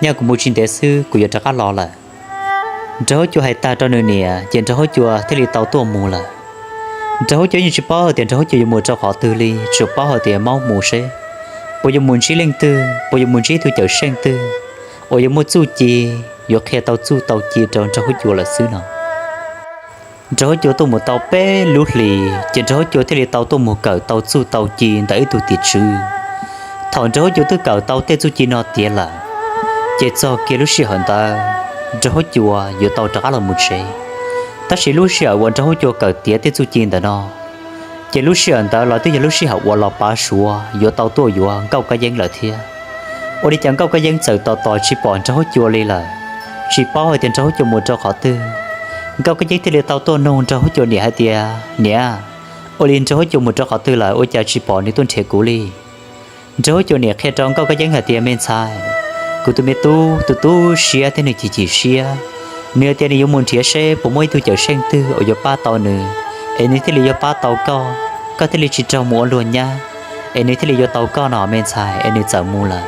nyob kuv mus tsis ntev xwb kuv yuav rov qab los lawm. Nraug Huab Cua hais tag rau nws niam ces Nraug Huab Cua thiaj li tau tuaj mus lawm. Nraug Huab Cua yeej tsis paub hais tias Nraug Huab Cua yuav mus rau qhov twg li, tsuas paub hais tias maub mus seb puas yuav mus ntsib leej twg, puas yuav mus ntsib tus cawm seej twg uas yuav muaj txuj ci, yuav qhia tau txuj tau ci rau Nraug Huab Cua lawm xwb no. Nraug Huab Cua tuaj mus tau peb lub hlis ces Nraug Huab Cua thiaj li tau tuaj mus kawm tau txuj tau ci ntawm ib tug tim tswv. Thaum Nraug Huab Cua twb kawm tau tej txuj ci no tiav lawm, ces txog kiag lub sij hawm ntawd Nraug Huab Cua yuav tau rov qab los mus tsev. Tab sis lub sij hawm uas Nraug Huab Cua kawm tiav tej txuj ci ntawm no, ces lub sij hawm ntawd los twb yog lub sij hawm uas los pav Suav yuav tau tuaj yuav Nkauj Kab Yeeb lawm thiab. Ua li cas Nkauj Kab Yeeb txawm tos tos tsis pom Nraug Huab Cua li lawm, tsis paub hais tias Nraug Huab Cua mus rau qhov twg. Nkauj Kab Yeeb thiaj li tau tuaj nug Nraug Huab Cua niam hais tias, niam, ua li Nraug Huab Cua mus rau qhov twg lawm ua cas tsis pom nws tuaj nrhiav kuv li? Nraug Huab Cua niam qhia rau Nkauj Kab Yeeb hais tias, me ntxhais, kuv tus me tub tu tu siab thiab nws chim chim siab, nws hais tias nws yuav mus nrhiav seb puas muaj ib tug cawm seej twg uas yuav pab tau nws, es nws thiaj li yuav pab tau koj, koj thiaj li tsis raug mus ua luag nyab, es nws thiaj li yuav tau koj no me ntxhais, es nws txawm mus lawm.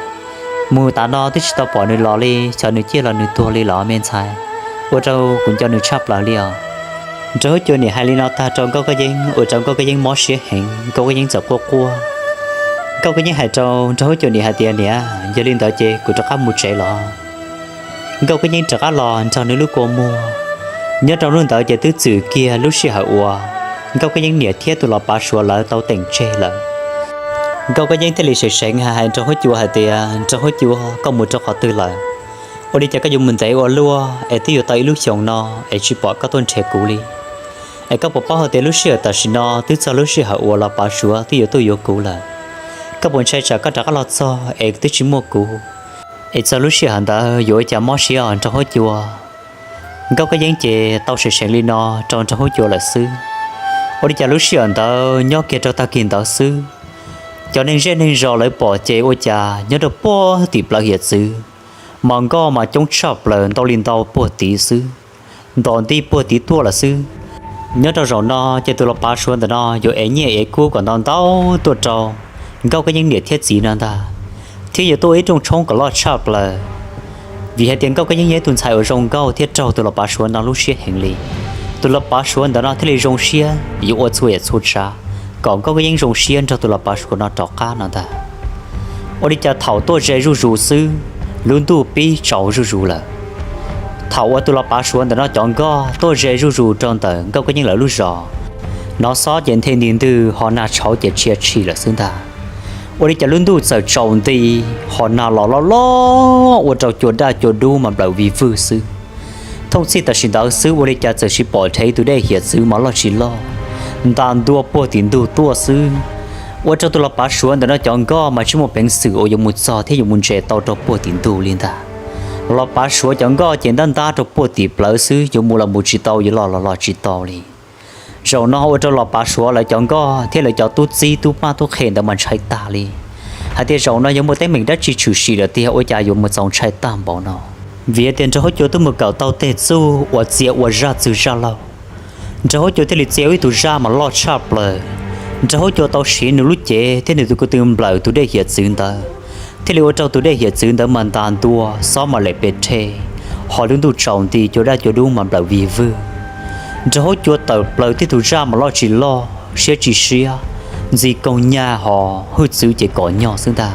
Mus tav no twb tsis tau pom nws los li, xyov nws ciaj los nws tuag li los me ntxhais, ua rau kuv nco nws tshaj plaws li os. Nraug Huab Cua niam hais li no tag rau Nkauj Kab Yeeb ua rau Nkauj Kab Yeeb mob siab heev, Nkauj Kab Yeeb txawm quaj quaj. Nkauj Kab Yeeb hais rau Nraug Huab Cua niam hais tias, niam, yog li ntawd ces kuv rov qab mus tsev los. Nkauj Kab Yeeb rov qab los nrog nws lub kua muag. Nyob rau hnub ntawd ces twb txwm kiag lub sij hawm uas Nkauj Kab Yeeb niam thiab tus los pav Suav lawv tau teem tseg lawm. Nkauj Kab Yeeb thiaj li seev seev hais Nraug Huab Cua hais tias, Nraug Huab Cua, koj mus rau qhov twg lawm? Ua li cas koj yuav mus ntev ua luaj es twb yuav tau ib lub xyoos no es tsis pom koj tuaj nrhiav kuv li? Es koj puas paub hais tias lub sij hawm tam sim no twb txog lub sij hawm uas los pav Suav twb yuav tuaj yuav kuv lawm? Koj puas ntshai tsam koj rov qab los txog es twb tsis muaj kuv, es txog lub sij hawm ntawd yuav ua cas mob siab os Nraug Huab Cua? Nkauj Kab Yeeb ces tau seev seev li no rau Nraug Huab Cua lawm xwb. Ua li cas lub sij hawm ntawd nyob kiag rau tag kis ntawd xwb, cov neeg zej neeg zos lawv pom ces ua cas nyob rau puag tim plawv hiav txwv, mas nkoj mas coob tshaj plaws ntau li ntau puag tid xwb, ntom nti puag tid tuaj lawm xwb. Nyob rau zaum no ces tus los pav Suav ntawm no yuav ev nyiaj ev kub kom ntau ntau tuaj rau Nkauj Kab Yeeb niam thiab txiv no ntag, thiab yuav tuaj ib rooj tshoob kom loj tshaj plaws. Vim hais tias Nkauj Kab Yeeb yog ib tug ntxhais uas zoo nkauj thiab raug tus los pav Suav no lub siab heev li. Tus los pav Suav ntawm no thiaj li zoo siab yuav ua txhua yam txhua tsav kom Nkauj Kab Yeeb zoo siab nrog tus los pav Suav no rov qab no ntag. Ua li cas thaum tuaj ze zuj zus xwb, lub ntuj pib tsaus zuj zus lawm. Thaum uas tus los pav Suav ntawm no cov nkoj tuaj ze zuj zus rau ntawm Nkauj Kab Yeeb lawv lub zos, hnov xob ces nthe nti ntwg ho nag tshauv ces tshia tshim lawm xwb ntag. Ua li cas lub ntuj txawm tsaus nti, ho nag los loj loj ua rau cua daj cua dub mas nplawm vig vwg xwb. Thooj txhij tam sim ntawd xwb ua li cas txawm sis pom dheev tus dej hiav txwv mas loj tsis loj, ntas ntua puag tim ntug tuaj xwb. Ua rau tus los pav Suav ntawm no cov nkoj mas tsis muaj peev xwm uas yuav mus txog thiab yuav mus ntsia tau rau puag tim ntug li ntag. Los pav Suav cov nkoj ces ntab ntab rau puag tim plawv xwb, yuav mus los mus tsis tau, yuav los los los tsis tau li. Zaum no ua rau los pav Suav lawv cov nkoj thiab lawv cov tub txib tub mab tub qhe ntawd mas ntshai tag li, hais tias zaum no yuav muaj teeb meem dab tsi tshwm sim lawm tiag ua cas yuav mus txaus ntshai tag npaum no. Vim tias Nraug Huab Cua twb mus kawm tau tej txuj uas txia ua zaj txwg zaj laug. Nraug Huab Cua thiaj li txia ua ib tug zaj mas loj tshaj plaws. Nraug Huab Cua tau siv nws lub cev thiab nws tus ko tw nplawm tus dej hiav txwv ntawd, thiaj li ua rau tus dej hiav txwv ntawd mas ntas ntua, xob mas lem pes rhe, ho lub ntuj tsaus nti, cua daj cua dub mas nplawm vig vwg. Nraug Huab Cua tawm plaws tib tug zaj mas loj tsis loj, siab tsis siab, ntxi koog nyag ho hwj txwv ces kom nyog xwb ntag.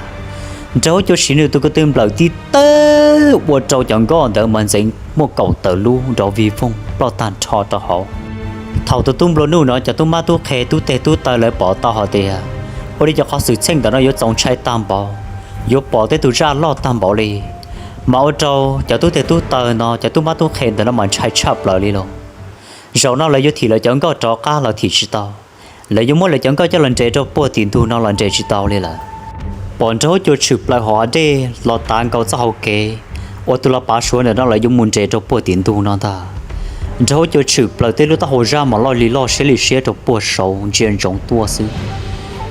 Nraug Huab Cua siv nws tus ko tw nplawm tib tawg ua rau cov nkoj ntawd mas ntxeev muaj kaum tawm lub nrov vig voog ploj tag nrho rau hauv. Thaum tus tub nplua nuj no cov tub mab tub qhe tub teg tub taw lawv pom tau hais tias ua li cov qhov xwm txheej ntawm no yuav txaus ntshai tag npaum, yuav pom tej tug zaj loj tag npaum li, mas ua rau cov tub teg tub taw no cov tub mab tub qhe ntawm no mas ntshai tshaj plaws li lauj. Zaum no lawv yuav thim lawv cov nkoj rov qab los thim tsis tau, lawv yuav muab lawv cov nkoj coj los nres rau puag tim ntug no los nres tsis tau li lawm. Pom Nraug Huab Cua tshwm plaws hauv hav dej los tav nkaus txoj hauv kev uas tus los pav Suav ntawm no lawv yuav mus nres rau puag tim ntug no ntag. Nraug Huab Cua tshwm plaws tej lub taub hau zaj mas loj li loj siab li siab rau puag saud ntsia ntsoov tuaj xwb.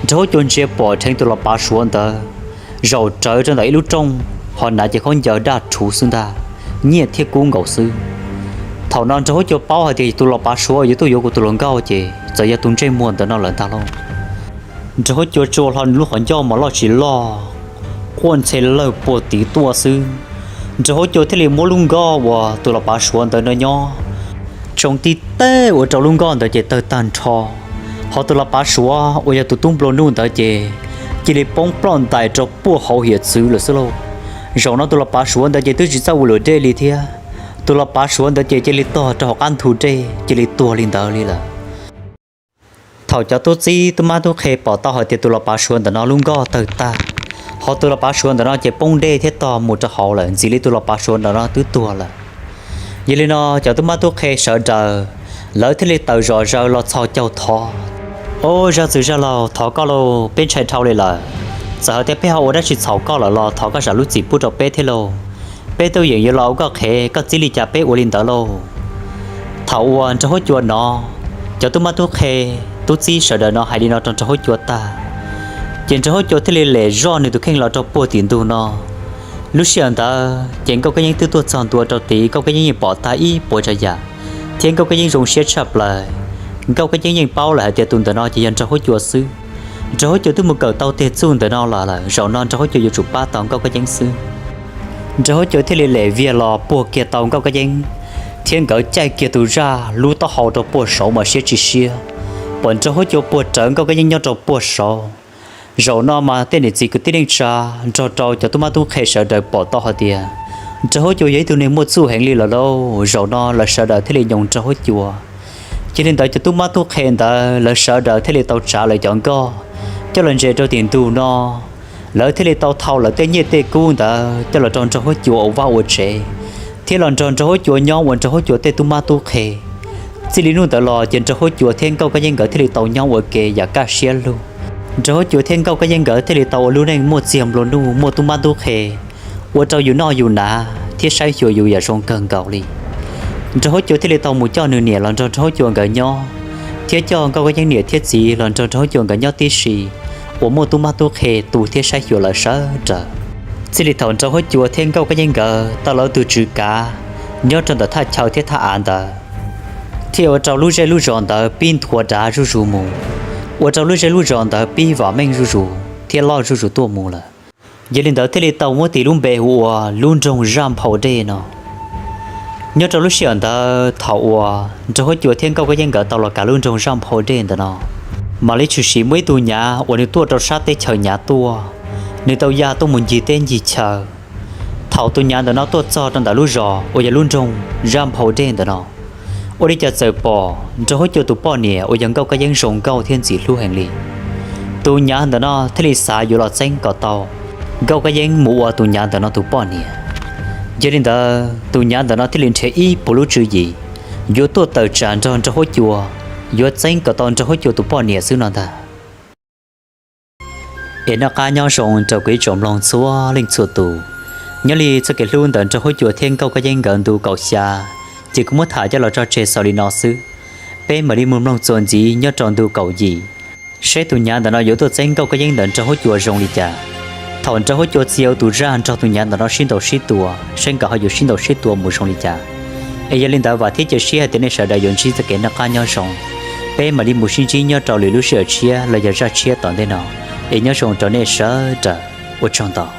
Nraug Huab Cua ntsia pom dheev tus los pav Suav ntawd zaum rawv rau ntawm ib lub rooj, ho hnav cev khaub ncaws daj rhuv xwb ntag, nyiaj thiab kub nkaus xwb. Thaum no Nraug Huab Cua paub hais tias tus los pav Suav yuav tuaj yuav kuv tus hluas nkauj ces txawm yog tus ntsej muag ntawm no lawm ntag lauj. Nraug Huab Cua tsuas hlo nws lub qhov ncauj mas loj tsis loj, quaj ntxhe lawg puag tid tuaj xwb. Nraug Huab Cua thiaj li muab lub nkoj uas tus los pav Suav ntawd no nyob tsoo tib teg ua rau lub nkoj ntawd ces tawg tag nrho. Ho tus los pav Suav uas yog tus tub nplua nuj ntawd ces cia li poob ploj ntais rau puag hauv hiav txwv lawm xwb lauj. Zaum no tus los pav Suav ntawd ces twb tsis txawj ua luam dej li thiab. Tus los pav Suav ntawd ces cia li tog rau hauv qab ntug dej cia li tuag li ntawd li lawm. Thaum cov tub txib tub mab tub qhe pom tau hais tias tus los pav Suav ntawm no lub nkoj tawg tag, ho tus los pav Suav ntawm no ces poob dej thiab tog mus rau hauv lawm, ntxim li tus los pav Suav ntawm no twb tuag lawm. Yog li no cov tub mab tub qhe sawv daws lawv thiaj li tawm zom zaws los txhos caug thov: Au, zaj txwg zaj laug, thov koj lauj, peb ntshai dhau li lawm. Txawm hais tias peb ho ua dab tsi txhaum koj lawm los thov koj zam lub txim pub rau peb thiab lauj. Peb tub yeem yuav los ua koj qhev, koj txib li cas peb ua li ntawd lauj. Thaum uas Nraug Huab Cua hnov cov tub mab tub qhe tub txib sawv daws no hais li no rau Nraug Huab Cua tag, ces Nraug Huab Cua thiaj li lem zoj nws tus kheej los rau puag tim ntug no. Lub sij hawm ntawd ces Nkauj Kab Yeeb twb tuaj txog ntua rau tid, Nkauj Kab Yeeb yeej pom tag ib puas tsav yam, thiab Nkauj Kab Yeeb zoo siab tshaj plaws. Nkauj Kab Yeeb yeej paub lawm hais tias tus ntawm no ces yog Nraug Huab Cua xwb. Nraug Huab Cua twb mus kawm tau tej txuj ntawm no los lawm, zaum no Nraug Huab Cua yuav tsum pab tau Nkauj Kab Yeeb xwb. Nraug Huab Cua thiaj li lem viag los puag kiag tau Nkauj Kab Yeeb, thiab nkawd caij kiag tus zaj lub taub hau rau puag saud mas siab tsis siab, pom Nraug Huab Cua puag rawv Nkauj Kab Yeeb nyob rau puag saud. Zaum no mas tej niam txiv kwv tij neej tsa nrog rau cov tub mab tub qhe sawv daws pom tau hais tias Nraug Huab Cua yog ib tug neeg muaj txuj heev li lawm lauj. Zaum no lawv sawv daws thiaj li nyoos Nraug Huab Cua. Yog li ntawd cov tub mab tub qhe ntawd lawv sawv daws thiaj li tau tsav lawv cov nkoj coj los ntses rau tim ntug no. Lawv thiaj li tau thau lawv tej nyiaj tej kub ntawd coj los rau Nraug Huab Cua ua vaj ua tsev, thiab los nrog Nraug Huab Cua nyob ua Nraug Huab Cua tej tub mab tub qhe. Txij li hnub ntawd los ces Nraug Huab Cua thiab Nkauj Kab Yeeb nkawd thiaj li tau nyob ua ke yam kaj siab lug. Nraug Huab Cua thiab Nkauj Kab Yeeb nkawd thiaj li tau ua lub neej muaj txiag nplua nuj, muaj tub mab tub qhe, ua rau yus noj yus hnav thiab saib xyuas yus yam zoo kawg nkaus li. Nraug Huab Cua thiaj li tau mus coj nws niam los nrog Nraug Huab Cua nkawd nyob, thiab coj Nkauj Kab Yeeb niam thiab txiv los nrog Nraug Huab Cua nkawd nyob tib si, uas muaj tub mab tub qhe tu thiab saib xyuas lawv sawv daws. Txij li thaum Nraug Huab Cua thiab Nkauj Kab Yeeb nkawd tau lawv tus tswv kav nyob rau ntawm thaj chaw thiab thaj av ntawd, thiaj ua rau lub zej lub zos ntawd pib nthuav dav zuj zus mus, ua rau lub zej lub zos ntawd pib vam meej zuj zus thiab loj zuj zus tuaj mus lawm. Yog li ntawd thiaj li tau muab tis lub npe hu ua lub nroog Zaj Nphau Dej no. Nyob rau lub sij hawm ntawd thaum uas Nraug Huab Cua thiab Nkauj Kab Yeeb nkawd tau los kav lub nroog Zaj Nphau Dej ntawm no, mam li tshwm sim muaj ib tug nyav uas nws tuaj rau sab teb chaws nyav tuaj, nws tau ya tuaj mus ncig teb ncig chaw. Thaum tus nyav ntawm no tuaj txog rau ntawm lub zos uas yog lub nroog Zaj Nphau Dej ntawm no, ua li cas txawm pom Nraug Huab Cua tus poj niam uas yog Nkauj Kab Yeeb zoo nkauj thiab ntxim hlub heev li. Tus nyav ntawm no thiaj li xav yuav los txeeb kom tau Nkauj Kab Yeeb mus ua tus nyav ntawm no tus poj niam. Yog li ntawd tus nyav ntawm no thiaj li nrhiav ib puas lub tswv yim yuav tuaj tawm tsam nrog Nraug Huab Cua, yuav txeeb kom tau Nraug Huab Cua tus poj niam xwb no ntag. Es noj qab nyob zoo rau kuv ib tsoom mloog txhua leej txhua tus. Nyob li txoj kev hlub ntawm Nraug Huab Cua thiab Nkauj Kab Yeeb nkawd ntu kaum xya ces kuv muab tham coj los tso tseg xaus li no xwb. Peb mam li mus mloog txuas ntxiv nyob rau ntu kaum yim, seb tus nyav ntawm no yuav tuaj txeeb Nkauj Kab Yeeb ntawm Nraug Huab Cua zoo li cas. Thaum Nraug Huab Cua txia ua tus zaj nrog tus nyav ntawm no sib ntaus sib tua, seb nkawd ho yuav sib ntaus sib tua mus zoo li cas. Es yog li ntawd vam thiab cia siab hais tias nej sawv daws yuav ntsib txoj kev noj qab nyob zoo. Peb mam li mus sib ntsib nyob rau lwm lub sij hawm tshiab los yog zaj tshiab tom ntej no. Es nyob zoo rau nej sawv daws, ua tsaug ntau.